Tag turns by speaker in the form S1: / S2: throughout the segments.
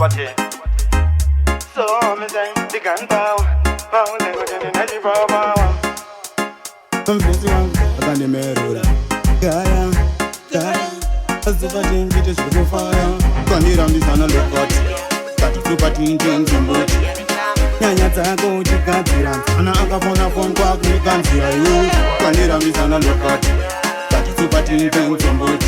S1: What? So me say the gun power, power they go to the ninety power power.
S2: Mfesi wangu akandimerura gaya gaya, asipatingite zvekufaya
S3: Kandirambisana lokoti katitupatinje mzombochi.
S2: Nyanya dzako uchigadzira
S3: Ana akafona foni kwakundikanzira iwe. Kandirambisana lokoti katitupatinje mzombochi.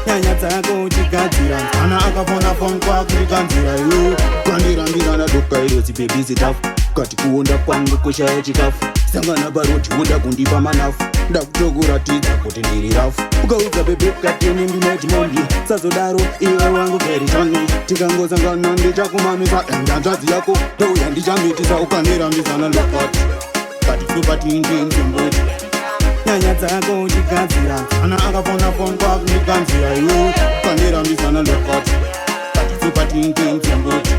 S2: Nyanya dzako uchigadzira
S3: Ana akafona foni kwakundikanzira iwe. Kandirambisana dokairotsi baby zitafu kati kuonda kwangu kushaya chikafu sangana paroti woda kundipa manafu ndakutokuratidza kuti ndiri rafu ukaudza baby katini ndinedhimondi sazodaro iwe wangu keritoni tikangosangana ndichakumamisa endanzvadzi yako ndouya ndichamitisa ukandirambisana lokoti katitupatinje mzombochi.
S2: Nyanya dzako uchigadzira
S3: Ana akafona foni kwakundikanzira iwe. Kandirambisana lokoti katitupatinje mzombochi.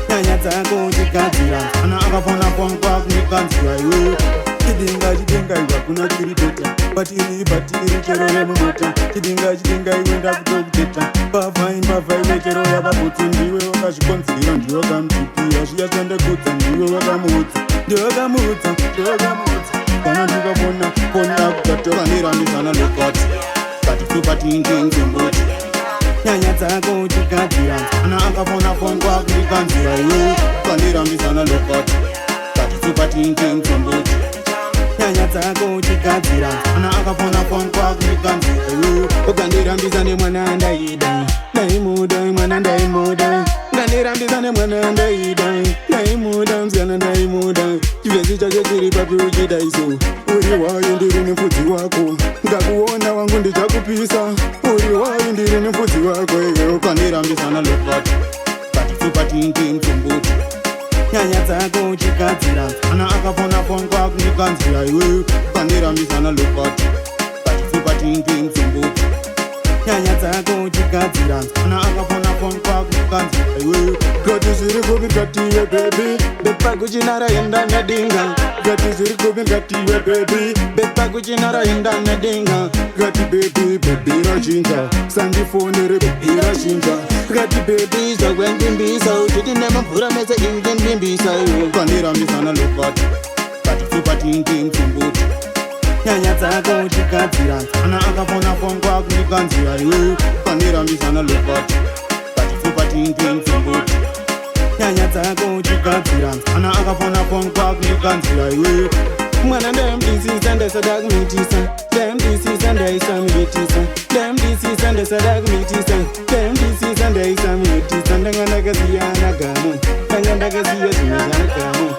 S2: Nyanya dzako uchigadzira
S3: Ana akafona foni kwakundikanzira iwe.
S2: Chidinga chidinga iwe hakuna chiri better patiri patiri chero yemumota chidinga chidinga iwe ndakutokuteta mbavha imbavha iwe chero yavabutsi ndiwe wakazvikonzera ndiwe wakamutipira zviya zvandakudza ndiwe wakamuudza ndiwe wakamuudza ndiwe wakamuudza kana ndikafona foni yakutata.
S3: Kandirambisana lokoti katitupatinje mzombochi.
S2: Nyanya dzako uchigadzira
S3: Ana akafona foni kwakundikanzira iwe. Kandirambisana lokoti katitupatinje mzombochi.
S2: Nyanya dzako uchigadzira
S3: Ana akafona foni kwakundikanzira iwe.
S2: Ukandirambisa nemwana ndaida ndaimuda mwana ndaimuda ukandirambisa nemwana ndaida ndaimuda musikana ndaimuda chivhesi chake chiri papi uchida iso
S3: Uri wayo ndiri nemfudzi wako ngakuona wangu ndichakupisa uri wayo ndiri nemfudzi wako iwe ukandirambisana lokoti katitupatinje mzombochi.
S2: Nyanya dzako uchigadzira
S3: Ana akafona foni kwakundikanzira iwe. Ukandirambisana lokoti katitupatinje mzombochi.
S2: Nyanya dzako uchigadzira
S3: Ana akafona foni kwakundikanzira iwe. Kati zviri kupi ngatiwe baby?
S2: Bepa kuchinara enda nedinga.
S3: Kati zviri kupi ngatiwe baby?
S2: Bepa kuchinara enda nedinga.
S3: Kati baby baby rachinja sandifonere baby rachinja.
S2: Kati baby zvakwendimbisa uchiti nemamvura mese ingendimbisa iwe.
S3: Ukandirambisana lokoti katitupatinje mzombochi.
S2: Nyanya dzako uchigadzira
S3: Ana akafona foni kwakundikanzira iwe. Ukandirambisana lokoti katitupatinje mzombochi.
S2: Nyanya dzako uchigadzira
S3: Ana akafona foni kwakundikanzira iwe.
S2: Mwana ndemdisisa ndasada kumitisa ndemdisisa ndaisamuitisa ndemdisisa ndasada kumitisa ndemdisisa ndaisamuitisa ndanga ndakasiyana gamo ndanga ndakasiya zvimwe zvana gamo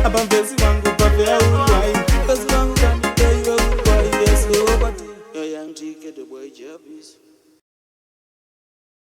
S2: apa mvesi wangu pafeauriwai mvesi wangu kandidaiwe uriwai yesokwati yoyamtiketoboijapis.